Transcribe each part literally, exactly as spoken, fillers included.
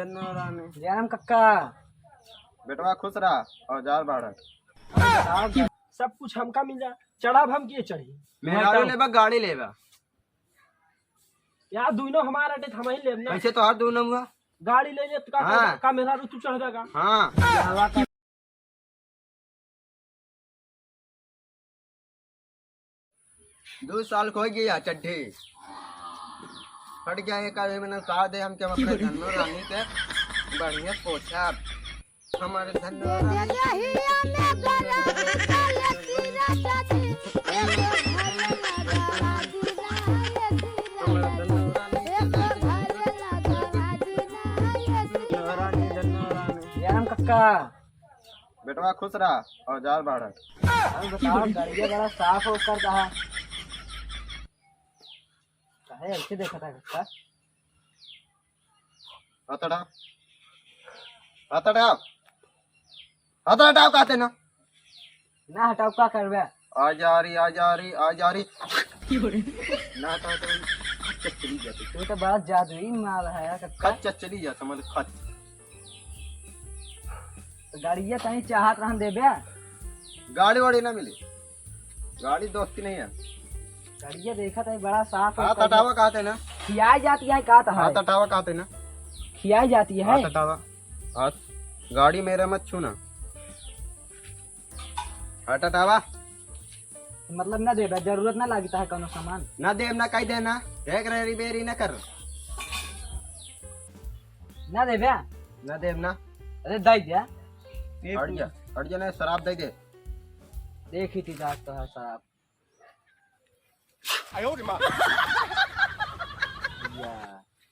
धन्नो रानी। जय राम कक्का। बेटवा खुश रहा, औजार बाढ़। सब कुछ हमका मिल जा, चढ़ब हम के चढ़ी? मेहरारू लेबा, गाड़ी लेबा? यार, दुइनो हमार अटे, हम ही लेब ना। कैसे तोहार दुइनो हुआ? गाड़ी ले ले, तो का हाँ। करबा? का मेहरारू तू चढ़बा का? हाँ। दो साल को हो गया चड्ढी फट गया, एक आदमी ने उतार दे, हम क्या अपने धन्नो रानी के बढ़िया पोछा, हमारे धन्नो रानी। धन्नो रानी, धन्नो रानी। जय राम कक्का। बेटवा खुश रहा, औजार बाढ़। अरे बताओ, गड़िया बड़ा साफ हो कर कहा। काहे ऐसे देखा था कक्का? हाथ हटाओ। हाथ हटाओ। हाथ हटाओ कहते ना। ना हटाओ, का करबे? आ जा रही, आ जा रही, आ जा रही। ना हटाओ तो खच्चर चली जाती। तू तो बड़ा जादुई माल है यार कक्का। खच्चर चली जाता, मतलब खच। तो गाड़िया कहीं चाहत रहन देबे? गाड़ी वाड़ी ना मिली, गाड़ी दोस्ती नहीं है। गाड़िया देखा था, बड़ा साफ है। हाथ हटावा कहते ना। खियाई जाती है, का तो है? हाथ हटावा कहते ना। खियाई जाती है। हाथ हटावा। हाथ, गाड़ी मेरे मत छूना। हाथ हटावा। मतलब ना देबे, जरूरत ना लगता है कौनो सामान? ना देब ना, कह देना। देख रहे, रिपेयरी ना कर। ना देबे? ना देब ना। अरे दे दे। हट जा, हट जा ना, शराब दे दे। देखी थी जात तो है शराब। या।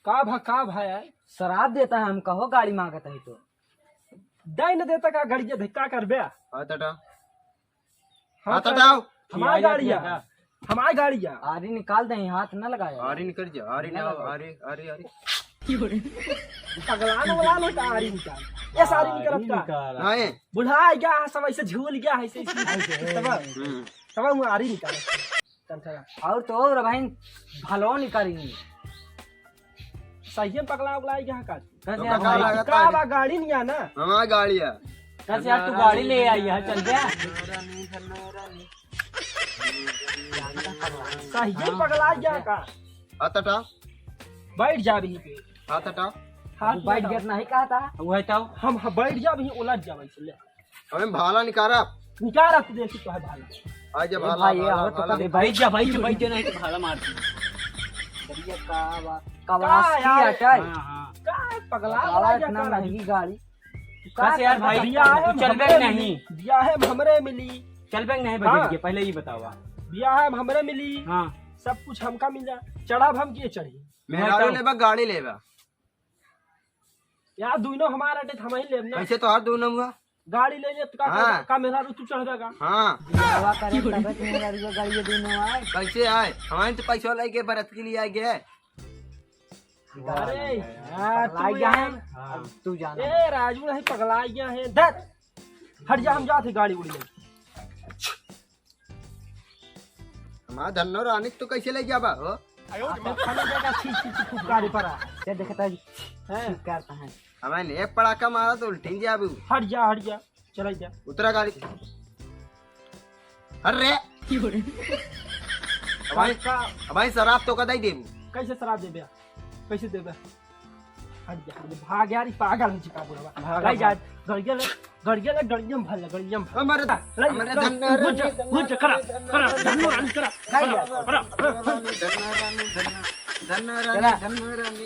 का भा, का भा यार? शराब देता है हमका हो, गाड़ी मांगत है तो। दे न देता का, गाड़ी दे, का करबे? हाथ हटा। हाथ हाथ हटाओ। हमार गाड़ी है। हमार गाड़ी है। आरी निकाल दे, हाथ न लगाया। आरी निकल जा, आरी ना ना, लगाओ। आरी, आरी, आरी। पगलान वाला लोग का आरी निकाल। ये सारी निकलत का? निकाल। नहीं। बुढ़ा गया है सब, ऐसे झूल गया है, ऐसे, ऐसे, ऐसे, तब, हम्म। तब हम आरी निकाल। चल, चल। और तो और भाई, भलो निकालेंगे। सही में पगला उगला गया का? कस तो यार पगला भाई। लगा का तारी। बा गाड़ी नहीं आना? हमार गाड़ी है। कस यार तू गाड़ी ले आई है, चल बे। सही में पगला गया का? हाथ हटा। बैठ जा अभी पे। हाथ हटा। हाथ तू बैठ बैठा। गया नहीं कहा था? वही तो। हम, हम बैठ जा अभी, उलझ जा वैसे ले। अबे भाला निकारा। निकारा तू देखी तो है भाला। आ जा ए भाला, भाई, ये भाला, आओ तो भाला। कभी बैठ जा, बैठ जा, बैठ जा, नहीं तो भाला मार दूँ। बढ़िया का बा-, का कवास की यार? हटा है। हाँ, हाँ। का है पगला पगला वाला इतना क्या कर महंगी गाड़ी। तू का बस यार कर भाई, रहा है? तू चल बे हमरे नहीं? मिली, बिया है हमरे मिली। चल बे नहीं हाँ। बजट के, पहले ये बतावा। बिया है हमरे मिली। हाँ। सब कुछ हमका मिल जा, चढ़ब हम के चढ़ी? मेहरारू बताओ। लेबा, गाड़ी लेबा? यार, दुइनो हमार अटे, हम ही लेब ना। कैसे तोहार दुइनो हुआ? गाड़ी ले ले, तो का हाँ। करबा? का मेहरारू तू चढ़बा का? हाँ। बियाहवा करे तबे तो मेहरारू गाड़ी दुइनो आए। कैसे आए? हमारे तो पैसा लेके बरत के लिए आए गए। अरे यार, पगला तू गया यार। है। हाँ। अब तू जाना। ए, राजू नहीं पगला गया है। धत। हट जा, हम जाते गाड़ी उड़ी में। हमार धन्नो रानी तो कैसे ले जाबा हो? आपे खाने जाएगा, छी, छी, छी, खूब गाड़ी पर आ। ये देखता है, हैं? छी करता है। हमें एक पड़ाका मारा तो उल्टी जाबू। हट जा, हट जा, चला जा। उतरा गाड़ी। अरे। भाई, का? भाई शराब तो कदाई देबू। कैसे शराब देबे? कैसे देबे? हट जा, हट जा, भाग यार, ई पागल हो चुका बुढ़वा। भाग, भाग। जा, गड़िया ले, गड़िया ले, गड़िया में भर ले, गड़िया में भर। हमारे, ले, हमारे ले, धन्नो घुस जा, रानी, घुस जा, करा, करा, धन्नो रानी, करा, करा, करा, करा। धन्नो रानी, धन्नो, धन्नो रानी, धन्नो रानी,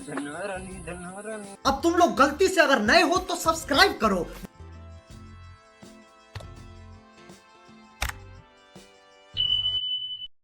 धन्नो रानी, धन्नो रानी। अब तुम लोग गलती से अगर नए हो तो सब्सक्राइब करो।